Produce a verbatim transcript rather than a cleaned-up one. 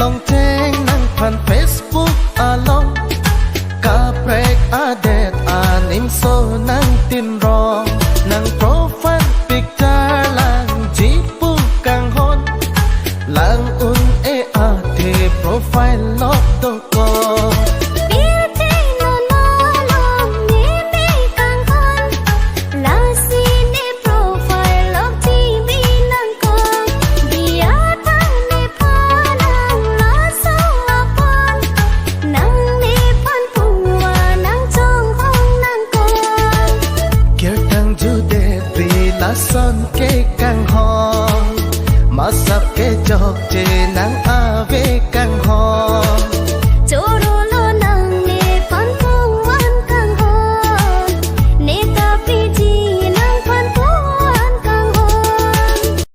Cheng nangphan Facebook along, kaprek adet animso nangtinrong, nang profile picture langji pu kanghon, lang un-e athe profile lock dokok. Pirthe non malom ne me kanghon, lasi ne profile lockji bi nangkok. Biar tang nephan nang laso aphan, nang nephan pungwa nang chonghong nangkok. Kirtang judet ri lason ke kanghon, masap kejokche nang ave kanghon.